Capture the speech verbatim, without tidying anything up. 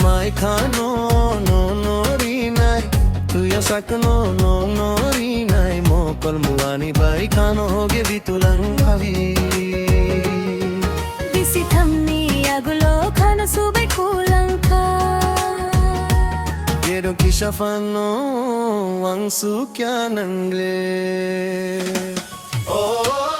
Mai khano no no rinai, tuya sakno no no rinai, mokol muani bai khano hoge bitulang khavi. Bisi thamni agulo khano subai kulang kha. Gedong kisa fano wang sukya nangle. Oh.